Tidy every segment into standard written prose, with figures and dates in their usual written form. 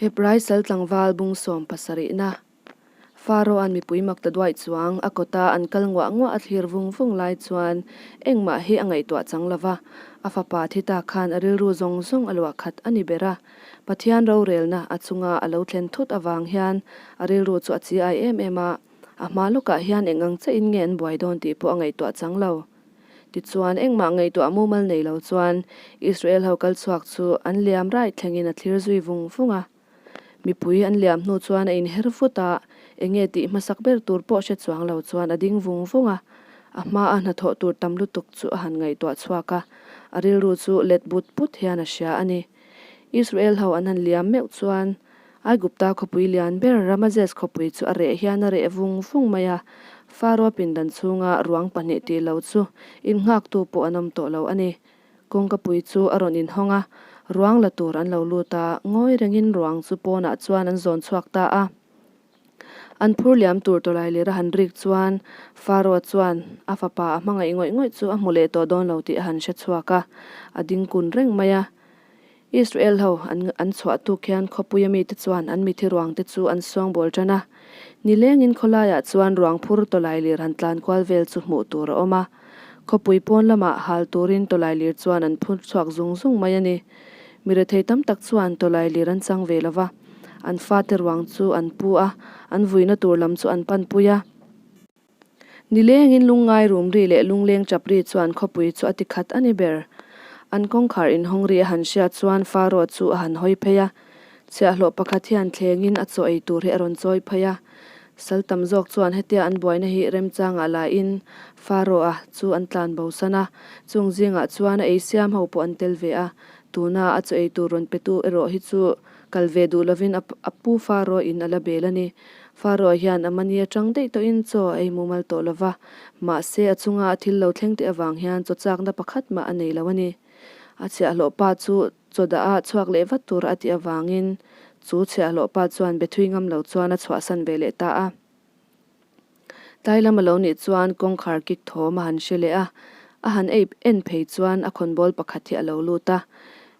Hebrai sal tlangval bung sawm pasarihna Pharaoh-a'n mipui mak ta duaih chuang a kawta an kal nguah nguah a thlir vung vung lai chuan engmah hi a ngaihtuah chang lo va, a fapa thi ta khan a rilru zawng zawng a luah khat a ni ber a. Pathian rorelna a chunga a lo thlen thut avang hian a rilru chu a chi ai em em a, a hma lawkah hian eng ang chiahin nge an buai dawn tih pawh a ngaihtuah chang lo. Tichuan, engmah ngaihtuah mumal nei lo chuan Israel ho kal chhuak chu an liam raih thlengin a thlir zui vung vung a. Mipui an liam hnu chuan a inher vut a, enge tih hmasak ber tur pawh hre chuang lo chuan a ding vung vung a. A hmaa hnathawh tur tam lutuk chu a han ngaihtuah chhuak a, a rilru chu let but but hian a hria a ni. Israel ho an han liam meuh chuan Aigupta khawpui lian ber Ramazes khawpui chu a reh hian a reh vung vung mai a, Pharaoh pindan chhunga ruang pahnih tih lo chu innghaktu pawh an awm tawh lo a ni. Kawngkapui chu a rawn inhawng a, ruang la tur an lo lut a, ngawi rengin ruang chu pawnah chuan an zawn chhuak ta a. An phur liam tur tawlai lir a han rik chuan Pharaoh chuan a fapa a hmangaih ngawih ngawih chu a hmu leh tawh dawn lo tih a han hre chhuak a, a ding kun reng mai a. Israel ho an an chhuah tuk hian khawpuia mite chuan an mithi ruang te chu an suangbawl tan a. Nilengin khawlaiah chuan ruang phur tawlai lir han tlan kual vel chu hmuh tur a awm a. Khawpui pawn lamah hal turin tawlai lir chuan an phur chhuak zung zung mai a ni. Mi rethei tam tak chuan tawlai lir an chang ve lo va. An fate ruang chu an pu a, an vuina tur lam chu an panpui a. Nilengin lungngai rum ri leh lungleng chap ri chuan khawpui chu a ti khat a ni ber. An kawngkhar inhawng ri a han hriat chuan Pharaoh chu a han hawi phei a. Chhiahhlawh pakhat hian thlengin a chaw ei tur hi a rawn chawi phei a. Sal tam zawk chuan hetia an buaina hi remchangah lain Pharaoh-a chu an tlan bosan a. Chung zingah chuan a ei siam ho pawh an tel ve a. Tuna a chaw ei tur rawn petu erawh hi chu kal ve duh lovin a pu Pharaoh-in a la bel a ni. Pharaoh hian a mani atang daih tawhin chaw a ei mumal tawh lo va, mahse a chunga a thil lo thleng teh avang hian chaw chakna pakhat mah a nei lo a ni. A chhiahhlawh pa chu chaw dah a chhuak leh vat tur a tih avangin chu chhiahhlawh pa chuan be thui ngam lo chuan a chhuahsan ve leh ta a. Tlai lam a lo nih chuan kawngkhar kik thawm a han hre leh a, a han ei en phei chuan a khawnbawl pakhat hi a lo lut a.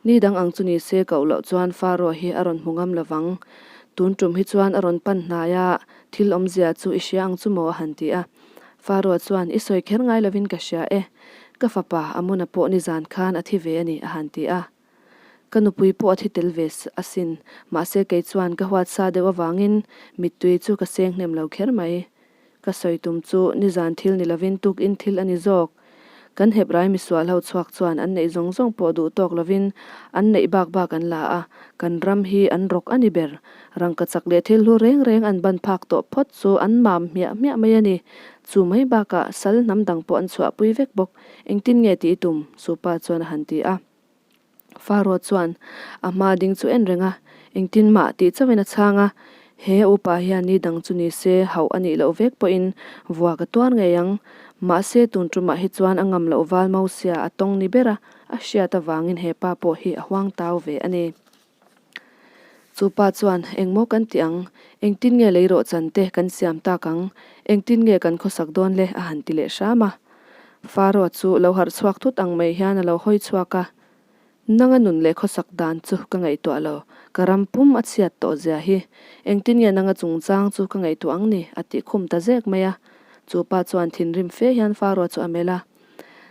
Ni dang ang chu ni se koh loh chuan Pharaoh hi a rawn hmu ngam lo vang. Tun tum hi chuan a rawn pan hnai a, thil awmzia chu i hria ang chu maw a han ti a. Pharaoh chuan i sawi kher ngai lovin ka hria e, ka fapa Amona pawh nizan khan a thi ve a ni a han ti a. Ka nupui pawh a thi tel ve asin, mahse kei chuan ka huat sa deuh avangin mittui chu ka seng hnem lo kher mai. Ka sawi tum chu nizan thil ni lovin tukin thil a ni zawk. Kan Hebrai misual ho chhuak chuan an neih zawng zawng pawh duh tawk lovin an neih bak bak an la a, kan ram hi an rawk a ni ber. Rangkachak leh thil hlu reng reng an ban phak tawh phawt chu an mam hmiah hmiah mai a ni. Chu mai bakah sal hnam dang pawh an chhuahpui vek bawk. Engtin nge tih i tum? Supa chuan a han ti a. Pharaoh chuan a hma ding chu en reng a, engtin mah tih chauhin a chhang a, He upa hian ni dang chu ni se hauh a nih loh vek pawhin vua ka tuar ngei ang. Mahse tun tumah hi chuan a ngam loh val Mosia a tawng ni ber a, a hriat avangin he pa pawh hi a huang tau ve a ni. Chu pa chuan, Engmaw kan ti ang? Engtin nge lei rawh chan te kan siam tak ang? Engtin nge kan khawsak dawn le? a han ti leh hram a. Pharaoh chu lo harh chhuak thut ang mai hian a lo hawi chhuak a, Nanga nun leh khawsak dan chu ka ngaihtuah lo, ka ram pum a chhiat tawh zia hi. Engtin nge nanga chungchang chu ka ngaihtuah ang ni? a tih khum ta zek mai a. Chu pa chuan thinrim fe hian Pharaoh chu a melh a,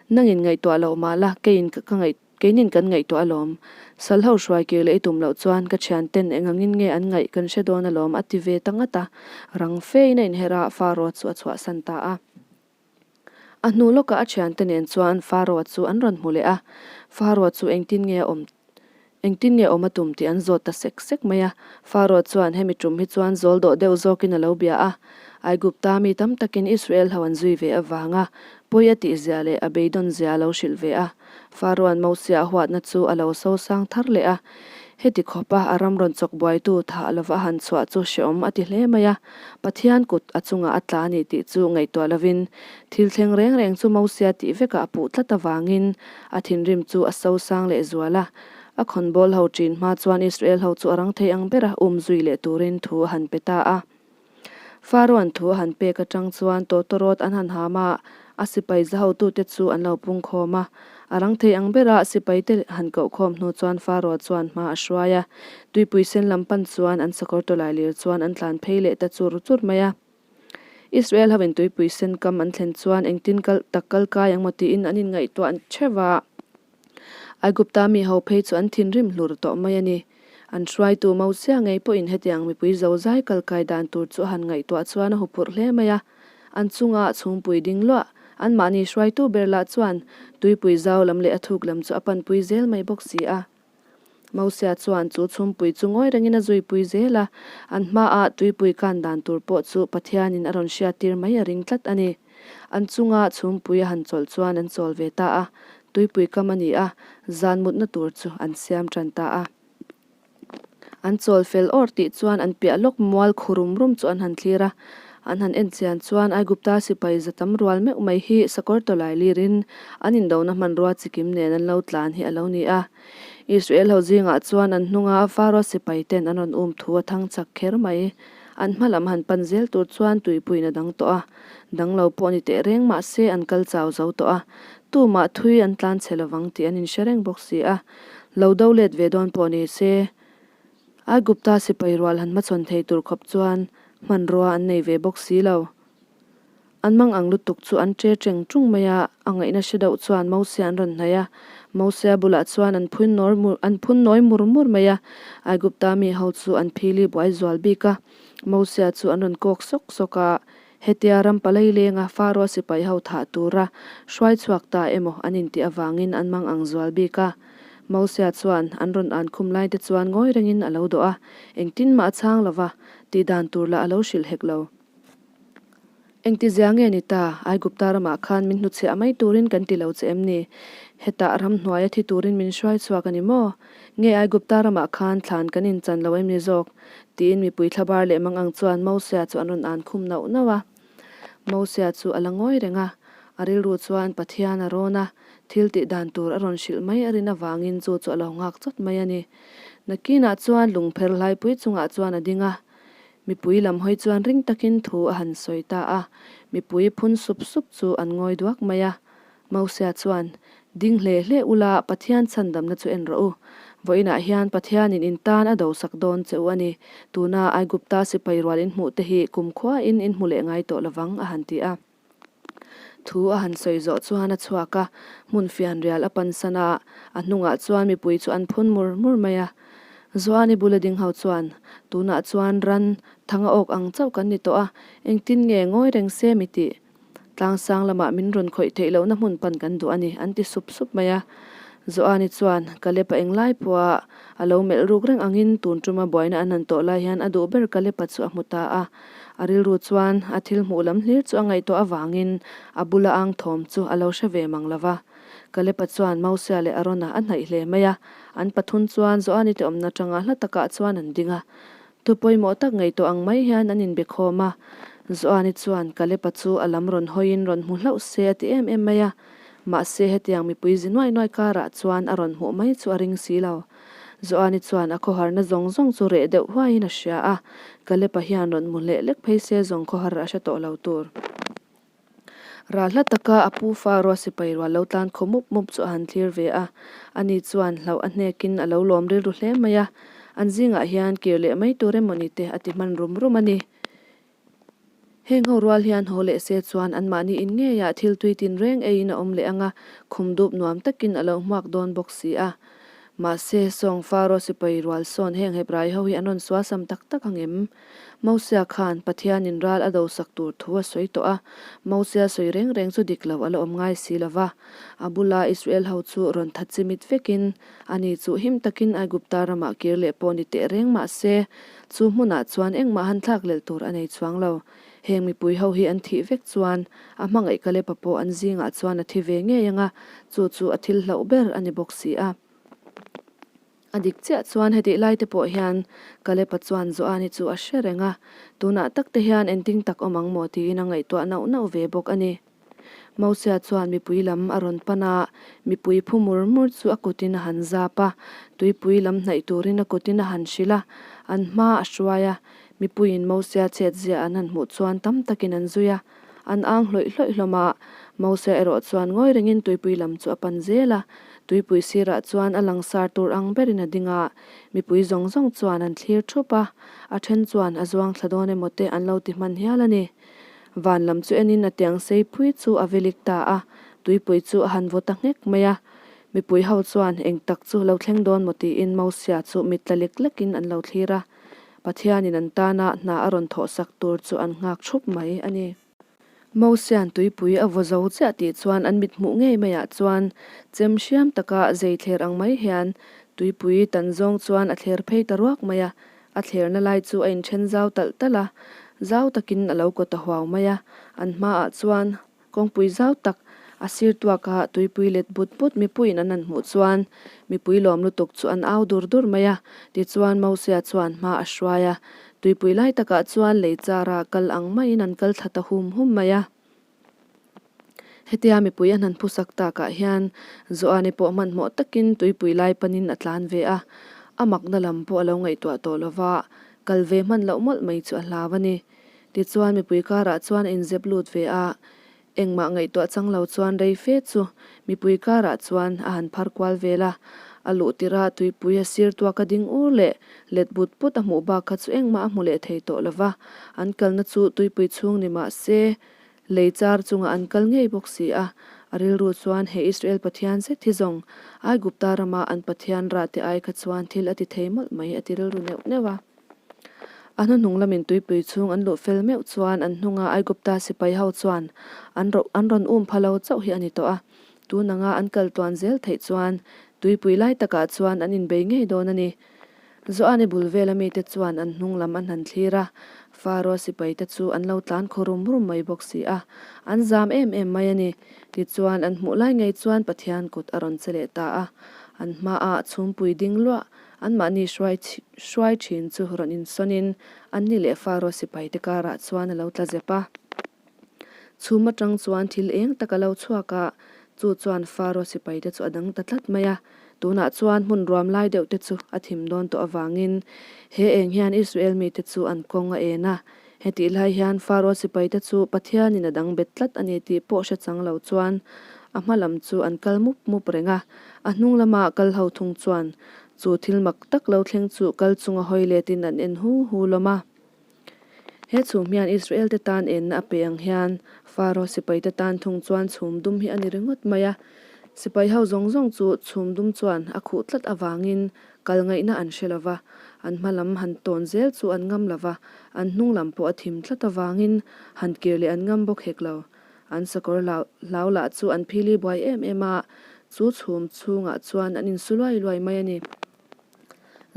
Nangin ngaihtuah loh mah la, keiin ka ngaih. Keinin kan ngaihtuah alawm. Sal ho hruai kir leh i tum loh chuan ka thian ten eng angin nge an ngaih kan hre dawn alawm a ti ve ta ngat a. Rang fein a inher a, Pharaoh chu a chhuahsan ta a. A hnu lawkah a thiante nen chuan Pharaoh chu an rawn hmu leh a. Pharaoh chu engtin nge a awm engtin nge awm a tum tih an zawt ta sek sek mai a. Pharaoh chuan hemi tum hi chuan zawl dawh deuh zawkin a lo bia a. Aigupta mi tam takin Israel ho an zui ve avanga pawi a tihzia leh a beidawn zia a lo hrilh ve a. Pharaoh-a'n Mosia a huatna chu a lo sosang thar leh a. Heti khawpa a ram rawn chawk buaitu thah lova a han chhuah chu hreawm a ti hle mai a. Pathian kut a chungah a tla a ni tih chu ngaihtuah lovin thil thleng reng reng chu Mosia tih vekah a puh tlat avangin a thinrim chu a sosang leh zual a. A khawnbawl ho ṭin hma chuan Israel ho chu a rang thei ang bera um zui leh turin thu a han pe ta a. Pharaoh-a'n thu a han pek aṭang chuan tawtawrawt an han ham a. A sipai za hotute chu an lo pung khawm a. A rang thei ang bera sipaite han koh khawm hnu chuan Faro chuan hma a hruai a. Tuipui sen lam pan chuan an sakawr tawlailir chuan an tlan phei leh ta chur chur mai a. Israel hoin tuipui sen kam an thlen chuan engtin kal tak kal kai ang maw tiin an inngaihtuah theuh a. Aigupta mi ho phei chu an thinrim hlur tawh mai a ni. An hruaitu Mosia ngei pawhin hetiang mipui zozai kal kai dan tur chu a han ngaihtuah chuan a huphurh hle mai a. An chunga chhungpui ding luah, anmahni hruaitu ber lah chuan tuipui zau lam leh a thuk lam chu a panpui zel mai bawk si a. Mosia chuan chu chhumpui chu ngawi rengin a zuipui zel a, an hmaah tuipui kan dan tur pawh chu Pathianin a rawn hriattir mai a ring tlat a ni. An chunga chhumpui a han chawlh chuan an chawl ve ta a, tuipui kam a ni a, zan mutna tur chu an siam tan ta a. An chawl fel awr tih chuan an piah lawk mual khu rum rum chu an han thlir a, an han en chian chuan Aigupta sipai za tam rual meuh mai hi sakawr tawlai lirin an indona hmanrua chikim nen an lo tlan hi a lo ni a. Israel ho zingah chuan an hnunga Faro sipai ten an rawn um thu a thang chak kher mai. An hma lam han pan zel tur chuan tuipuiin a dang tawh a, dang lo pawh ni teh reng mah se an kal chau zo tawh a, tumah thui an tlan chhe lovang tih an inhre reng bawk si a. Lo do let ve dawn pawh ni se, Aigupta sipai rual han hmachhawn thei tur khawp chuan hmanrua an nei ve bawk si lo. An mang ang lutuk chu an che cheng tung mai a, a ngaihna hre deuh chuan Mosia an rawn hnaih a. Mosia bulah chuan an phun nawi mur an phun nawi mur mur mai a. Aigupta mi ho chu an phili buai zual bik a. Mosia chu an rawn kawk sawk sawk a, hetia ram palai lenga Faro sipai ho thah tura hruai chhuak ta emaw an intih avangin an mang ang zual bik a. Mosia chuan an rawn an khum lai te chuan ngawi rengin a lo dawh a, engtin mah a chhang lova, tih dan tur lah a lo hrilh hek lo. Engtizia nge ni ta? Aigupta ramah khan min hnuchhiah mai turin kan ti lo che em ni? Hetah ramhnuaia thi turin min hruai chhuak a ni maw? Nge Aigupta ramah khan thlan kan inchan lo em ni zawk? Tiin mipui thlabar leh mang ang chuan Mosia chu an rawn an khum nauh nauh a. Mosia chu a la ngawi reng a, a rilru chuan Pathian a rawn a, thil tih dan tur a rawn hrilh mai a rin avangin chu chu a lo nghak chawt mai a ni. Nakinah chuan lungpher hlaipui chungah chuan a ding a, Mipui lam hawi chuan ring takin thu a han sawi ta a, mipui phun sup sup chu an ngawi duak mai a. Mosia chuan, Ding hle hle ula, Pathian chhandamna chu en rawh u. Vawiinah hian Pathianin in tan a dosak dawn che u a ni. Tuna Aigupta sipai rual in hmuh te hi kumkhuain in hmu leh ngai tawh lovang, a han ti a. Thu a han sawi zawh chuan a chhuak a, hmun fianrial a pansan a, a hnungah chuan mipui chu an phun mur mur mai a. Zuani bula ding ho chuan, Tunah chuan ran thang a awk ang chauh kan ni tawh a, engtin nge ngawi reng se mi tih? Tlangsang lamah min rawn khawih theih lohna hmun pan kan duh a ni, an ti sup sup mai a. Zuani chuan, Kalepa englai pawha a lo melh ruk reng angin tun tuma buaina an han tawh lai hian a duh ber Kalepa chu a hmu ta a. A rilru chuan a thil hmuh lam hlir chu a ngaihtuah avangin a bula ang thawm chu a lo hre ve mang lo va. Kalepa chuan Mosia leh Arona a hnaih hle mai a, an pathun chuan Joani te awmna tanga hla takah chuan an ding a. Thu pawimawh tak ngaihtuah ang mai hian an inbe khawm a. Joani chuan Kalepa chu a lam rawn hawiin rawn hmu hlauh se a ti em em mai a. Mahse hetiang mipui zi nuai nuai karah chuan a rawn hmuh mai chu a ring si lo. Joani chuan a khawharna zawng zawng chu reh deuh huaiin a hria a, Kalepa hian rawn mu hleh lek phei se zawng khawhar a hre tawh lo tur. Ral hla taka a pu fa rua sipai rual lo tlan khaw mup mup chu a han thlir ve a, ani chuan hlauh a hnekin a lo lawm rilru hle mai a, an zingah hian kir leh mai tur emawni te a ti hman rum rum a ni. Heng ho rual hian haw leh se chuan anmahni in ngeiah thil tui tin reng eiin a awm leh ang a, khum dup nuam takin a lo hmuak dawn bawk si a. Mahse, sawng Faro sipai rual sawn heng Hebrai ho hi an rawn sualsam tak tak ang em? Mosia khan Pathianin ral a dosak tur thu a sawi tawh a, Mosia sawi reng reng chu dik lo a la awm ngai si lo va. A bula Israel ho chu rawn tha chimit vekin ani chu him takin Aigupta ramah kir leh pawh ni teh reng mah se, Chu hmunah chuan engmah han thlak lel tur a nei chuang lo. Heng mipui ho hi an thih vek chuan a hmangaih Kalepa pawh an zingah chuan a thi ve ngei ang a, chu chu a thil hlauh ber a ni bawk si a. A dik chiah chuan hetih lai te pawh hian Kalepa chuan Joani chu a hre reng a, tunah tak te hian engtin tak awm ang maw tiin a ngaihtuah nauh nauh ve bawk a ni. Mosia chuan mipui lam a rawn pan a, mipui phu mur mur chu a kutin a han zap a, tuipui lam hnaih turin a kutin a han hrilh a, an hma a hruai a. Mipuiin Mosia chet zia an han hmuh chuan tam takin an zui a. An ang hlawih hlawih hlawm a, Mosia erawh chuan ngawi rengin tuipui lam chu a pan zel a. Tuipui sirah chuan a langsar tur ang berin a ding a, mipui zawng zawng chuan an thlir thup a, a then chuan a zuang thla dawn emaw te an lo ti hman hial a ni. Van lam chu enin a tiang sei pui chu a velik ta a, tuipui chu a han vaw ta nghek mai a. Mipui ho chuan eng tak chu lo thleng dawn maw tiin Mosia chu mit tla lek lekin an lo thlir a. Pathianin an tana hna a rawn thawhsak tur chu an nghak thup mai a ni. Mosia'n tuipui a vaw zo chiah tih chuan an mit hmuh ngei maiah chuan chem hriam taka zei thler ang mai hian tuipui tan zawng chuan a thler phei ta ruak mai a, a thlerna lai chu a inthen zau talh talh a, zau takin a lo kaw ta huau mai a, an hmaah chuan Kawngpui zau tak a sir tuaka tuipui let but but mipuiin an han hmuh chuan mipui lawm lutuk chu an au dur dur mai a, tichuan Mosia chuan hma a hruai a, tuipui lai takah chuan lei chara kal ang maiin an kal thla ta hum hum mai a. Hetia mipui an han phusak takah hian Joani pawh hmanhmawh takin tuipui lai panin a tlan ve a, a makna lam pawh a lo ngaihtuah tawh lova, kal ve hman loh mawlh mai chu a hlau a ni. Tichuan mipui karah chuan a inzep lut ve a, engmah ngaihtuah chang lo chuan rei fe chu mipui karah chuan a han phar kual vel a, a luh tirh a tuipui a sir tuak a ding ur leh let but but a hmuh bak kha chu engmah a hmu leh thei tawh lo va, an kalna chu tuipui chhung ni mah se lei char chungah an kal ngei bawk si a, a rilru chuan he Israel Pathian zet hi zawng Aigupta rama an Pathian rah te ai kha chuan thil a ti thei mawlh mai a ti rilru neuh neuh a. A hnuhnung lamin tuipui chhung an luh fel meuh chuan an hnunga Aigupta sipai ho chuan an ro an rawn um pha lo chauh hi a ni tawh a. Tun anga an kal tuan zel theih chuan tuipui lai takah chuan an inbei ngei dawn a ni. Joani bul vela mite chuan an hnung lam an han thlir a, Faro sipaite chu an lo tlan khaw rum rum mai bawk si a, an zam em em mai a ni. Tichuan an hmuh lai ngei chuan Pathian kut a rawn che leh ta a, an hmaah chhumpui ding luah Anmahni hruai hruai thin chu rawn insawnin anni leh Faro sipaite karah chuan a lo tla zep a. Chhum atang chuan thil eng tak a lo chhuak a, chu chuan Faro sipaite chu a dang ta tlat mai a. Tunah chuan hmun ruam lai deuh te chu a thim dawn tawh avangin he eng hian Israel mite chu an kawng a en a. Hetih lai hian Faro sipaite chu Pathianin a dang bet tlat a ni tih pawh hre chang lo chuan a hma lam chu an kal mup mup reng a. A hnung lama kal ho thung chuan chu thil mak tak lo thleng chu kal chunga hawi letin an en hu hu lawm a. He chhum hian Israel-te tan enna a pe ang hian Faro sipaite tan thung chuan chhum dum hi a ni ringawt mai a. Sipai ho zawng zawng chu chhum dum chuan a khuh tlat avangin Kal ngaihna an hre lo va, an hma lam han tawn zel chu an ngam lo va, an hnung lam pawh a thim tlat avangin han kir leh an ngam bawk hek lo. An sakawr hlau hlau lah chu an phili buai em em a, chu chhum chhungah chuan an insu luai luai mai a ni.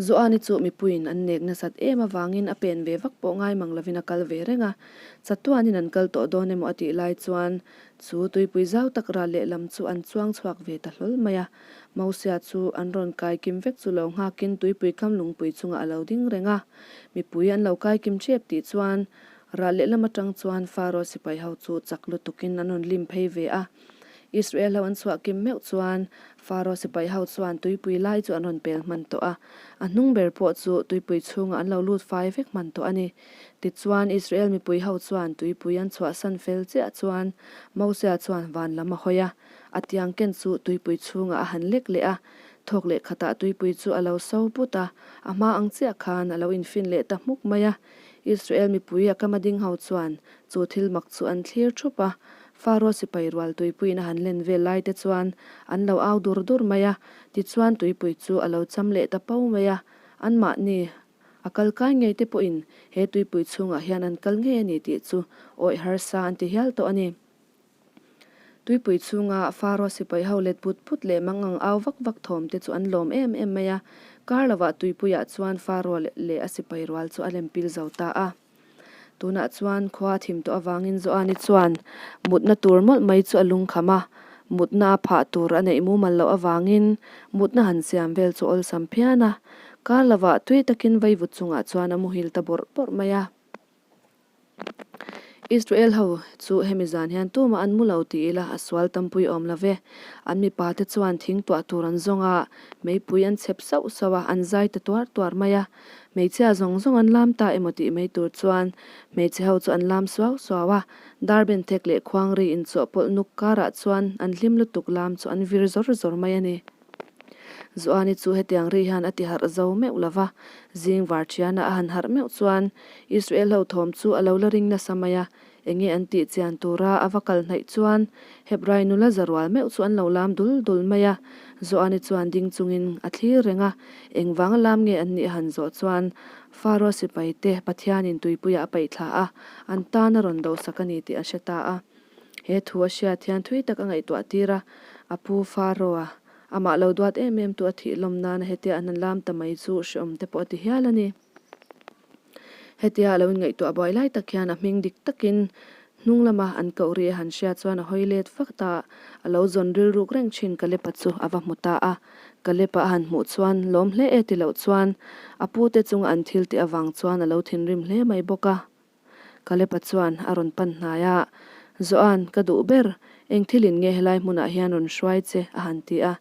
Joani chu mipuiin an nek nasat em avangin a pen ve vak pawh ngai mang lovin a kal ve reng a, chatuanin an kal tawh dawn emaw a tih lai chuan chu tuipui zau tak ral lehlam chu an chuang chhuak ve ta hlawl mai a. Mosia chu an rawn kai kim vek chu lo nghakin tuipui kam lungpui chungah a lo ding reng a. Mipui an lo kai kim ṭhep tih chuan ral lehlam aṭang chuan Faro sipai ho chu chak lutukin an rawn lim phei ve a. Israel ho an chhuah kim meuh chuan Faro sipai ho chuan tuipui lai chu an rawn pel hman tawh a. A hnung ber pawh chu tuipui chhungah an lo lut fai vek hman tawh a ni. Tichuan Israel mipui ho chuan tuipui an chhuahsan fel chiah chuan Mosia chuan van lam a hawi a. A tiang ken chu tuipui chhungah a han lek leh a, thawk leh khatah tuipui chu a lo so put a, a hma ang chiah khan a lo infin leh ta hmuk mai a. Israel mipui a kama ding ho chuan chu thil mak chu an thlir thup a, Faro sipai rual tuipuiin a han len vel lai te chuan an lo au dur dur mai a, tichuan tuipui chu a lo cham leh ta po mai a, anmahni a kal kai ngei te pawhin he tuipui chhungah hian an kal ngei a ni tih chu awih harsa an ti hial tawh a ni. Tuipui chhunga Faro sipai ho let put put leh mangang au vak vak thawm te chu an lawm em em mai a, kar lovah tuipuiah chuan Faro leh a sipai rual chu a lem pil zo ta a. Tunah chuan khua a thim tawh avangin Joani chuan mutna tur mawlh mai chu a lungkham a, mutna a phah tur a neih mumal loh avangin mutna han siam vel chu awlsam phian a, kar lovah tui takin vaivut chungah chuan a muhil ta bawrh bawrh mai a. Israel ho chu hemi zan hian tumah an mu lo ti ila a sual tampui awm lo ve. An mipa te chuan thing tuah tur an zawng a, meipui an chhep sauh sauh a, an zai ta tuar tuar mai a. Hmeichhia zawng zawng an lam ta emaw tih mai tur chuan hmeichhe ho chu an lam suau suau a, darben thek leh khuangri inchawhpawlh nuk karah chuan an hlim lutuk lam chu an vir zawr zawr mai a ni. Zuani chu hetiang ri hian a ti harh zo meuh lo va, zing var thiana a han harh meuh chuan Israel ho thawm chu a lo la ring nasa mai a, enge an tih chian tura a va kal hnaih chuan Hebrai nula za rual meuh chu an lo lam dul dul mai a. Zuani chuan ding chungin a thlir reng a, engvanga lam nge an nih a han zawh chuan Faro sipai te Pathianin tuipuiah a paih thla a, an tan a rawn dosak a ni tih a hre ta a. He thu a hriat hian thui tak a ngaihtuah tir a, a pu Faro-a amah lo duat em em tu a thih lawm nana hetia an han lam ta mai chu hreawm te pawh a ti hial a ni. Hetia a lo inngaihtuah buai lai tak hian a hming dik takin hnung lama an koh ri a han hria chuan a hawi let vak ta, a lo zawn rilruk reng thin Kalepa chu a va hmu ta a. Kalepa a han hmuh chuan lawm hle e ti loh chuan a pute chunga an thil tih avang chuan a lo thinrim hle mai bawk a. Kalepa chuan a rawn pan hnai a, Joan, ka duh ber, eng thilin nge helai hmunah hian rawn hruai che? a han ti a.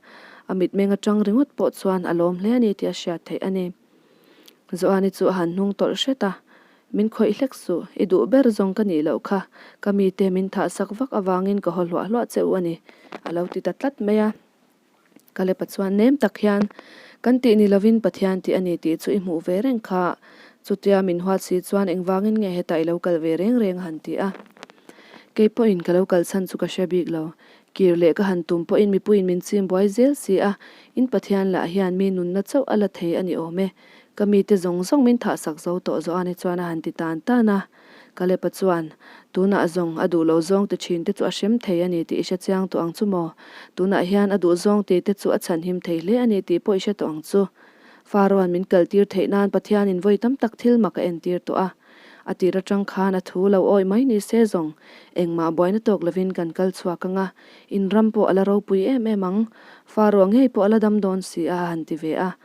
A mitmeng atang ringawt pawh chuan a lawm hle a ni tih a hriat theih a ni. Joani chu a han hnung tawlh hret a, Min khawih hlek suh, i duh ber zawng ka nih loh kha, ka mite min thahsak vak avangin ka haw hluah hluah che u a ni, a lo ti ta tlat mai a. Kalepa chuan nem tak hian, Kan tih ni lovin Pathian tih a ni tih chu i hmuh ve reng kha. Chutia min huat si chuan engvangin nge hetah i lo kal ve reng reng a han ti a. Kei pawhin ka lo kal chhan chu ka hre bik lo. Kir leh ka han tum pawhin mipuiin min chim buai zel si a, in Pathian lah hian mi nunna chauh a la thei a ni awm e. Ka mite zawng zawng min thahsak zo tawh zawh a ni chuan a han ti tan tan a. Kalepa chuan, Tunah zawng a duh lo zawng ti thin te chu a hrem thei a ni tih i hre chiang tawh ang chu maw? Tunah hian a duh zawng ti te chu a chhanhim thei hle a ni tih pawh i hre tawh ang chu. Faro-a'n min kaltir theih nan Pathianin vawi tam tak thil mak a entir tawh a. A tir atang khan a thu lo awih mai ni se zawng, engmah buaina tawk lovin kan kal chhuak ang a, in ram pawh a la ropui em em ang. Faro-a ngei pawh a la dam dawn si a, a han ti ve a.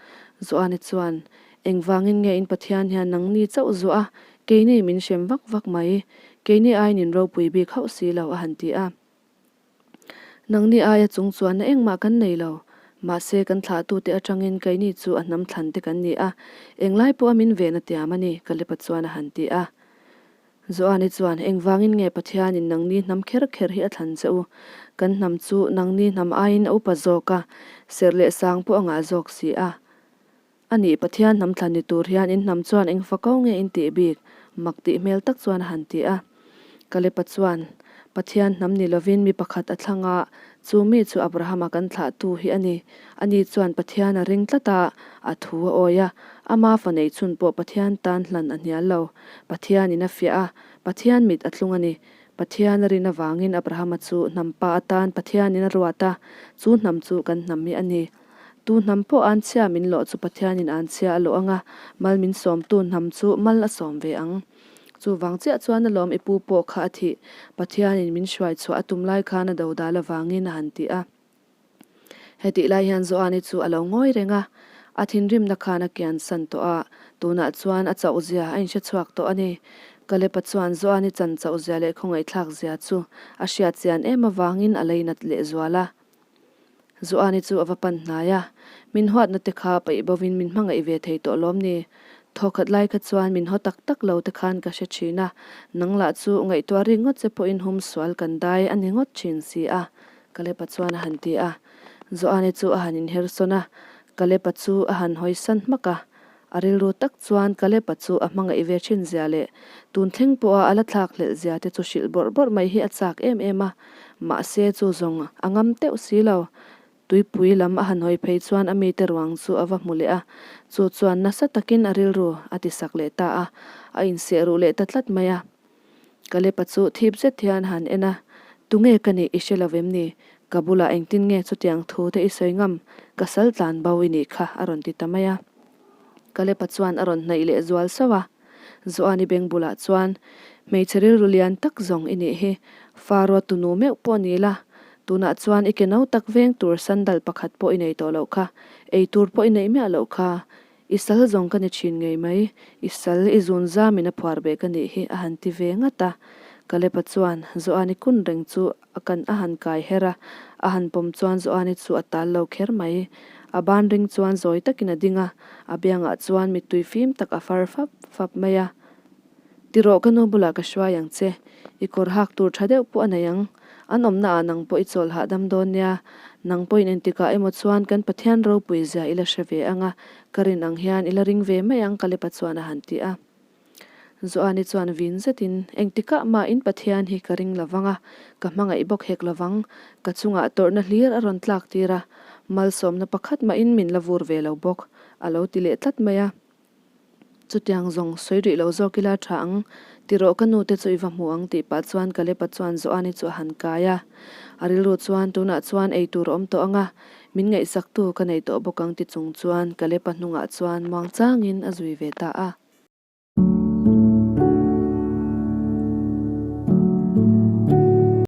Joani chuan, Engvangin nge in Pathian hian nangni chauh zuah a, Keini min hrem vak vak mai, keini aiin in ropui bik hauh si lo a han ti a. Nangni aia chung chuanna engmah kan nei lo, mahse kan thlahtute atangin keini chu a hnam thlan te kan ni a, englai pawha min ven a tiam a ni, Kalepa chuan a han ti a. Joani chuan, Engvangin nge Pathianin nangni hnam kher kher hi a thlan che u? Kan hnam chu nangni hnam aiin a upa zawk a, serh leh sang pawh a ngah zawk si a. A nih, Pathian hnam thlan ni tur hian in hnam chuan eng fa ko nge in tih bik? Mak tih hmel tak chuan a han ti a. Kalepa chuan, Pathian hnam ni lovin mi pakhat a thlang a, chu mi chu Abrahama kan thlahtu hi a ni. Ani chuan Pathian a ring tlat a, a thu a awi a. Ama fa nei chhun pawh Pathian tan hlan a hnial lo. Pathianin a fiah a, Pathian mit a tlung a ni. Pathian a rin avangin Abrahama chu hnam pa atan Pathianin a ruat a, chu hnam chu kan hnam hi a ni. Tu hnam pawh anchhia min lawh chu Pathianin anchhia a lawh ang a, mal min sawmtu hnam chu mal a sawm ve ang. Chuvang chiah chuan alawm i pu pawh kha a thih, Pathianin min hruai chhuah a tum lai khan a dodal avangin a han ti a. Hetih lai hian Joani chu a lo ngawi reng a, a thinrimna khan a kian san tawh a, tunah chuan a chauh zia a inhre chhuak tawh a ni. Kalepa chuan Joani chan chauh zia leh khawngaihthlak zia chu a hriat chian em avangin a leinat lehzual a. Zuani chu a va pan hnai a, min huatna te kha paih bovin min hmangaih ve thei tawh lawm ni? Thawkhat lai kha chuan min haw tak tak lo te khan ka hre thin a, nang lah chu ngaihtuah rik ngawt che pawhin hum sual kan dai a ni ngawt thin si a, Kalepa chuan a han ti a. Zuani chu a han inher sawn a, Kalepa chu a han hawi san hmak a. A rilru tak chuan Kalepa chu a hmangaih ve thin zia leh tun thleng pawha a la thlak hlelh zia te chu hrilh bawrh bawrh mai hi a chak em em a, mahse chu zawng a ngam teuh si lo. Tuipui lam a han hawi phei chuan a mite ruang chu a va hmu leh a, chu chuan nasa takin a rilru a ti sak leh ta a, a inseh ruh leh ta tlat mai a. Kalepa chu thip zet hian han en a, Tunge ka nih i hre lo vem ni? Ka bulah engtin nge chutiang thu te i sawi ngam? Ka sal tlan bo i nih kha a rawn ti ta mai a. Kalepa chuan a rawn hnaih leh zual sauh a. Joani beng bulah chuan, Hmeichhe rilru lian tak zawng i nih hi, Faro tunu meuh pawh ni la, tunah chuan i ke no tak veng tur sandal pakhat pawh i nei tawh loh kha, ei tur pawh i neih miah loh kha, I sal zawng ka ni thin ngei mai, i sal i zun zamin a phuar beh ka nih hi a han ti ve ngat a. Kalepa chuan Joani kun reng chu a kan a han kai her a, a han pawm chuan Joani chu a tal lo kher mai. A ban ring chuan zawi takin a ding a, a biangah chuan mittui fim tak a far fap fap mai a. Tirawh ka nu bulah ka hruai ang che, i kawr hak tur tha deuh pawh a nei ang. An awmna ah nang pawh i chawl hahdam dawn nia, nang pawhin engtikah emaw chuan kan Pathian ropui zia i la hre ve ang a, ka rin ang hian i la ring ve mai ang Kalepa chuan a han ti a. Joani chuan vin zetin, Engtikah mah in Pathian hi ka ring lo vang a, ka hmangaih bawk hek lo vang, ka chungah tawrhna hlir a rawn tlak tir a, malsawmna pakhat mahin min la vur ve lo bawk, a lo ti leh tlat mai a. Chutiang zawng sawi rih lo zawk ila tha ang, ti rawh ka nu te chu i va hmu ang tih pah chuan Kalepa chuan Joani chu a han kai a. A rilru chuan tunah chuan ei tur a awm tawh ang a, min ngaihsaktu ka nei tawh bawk ang ti chung chuan Kalepa hnungah chuan muangchangin a zui ve ta a.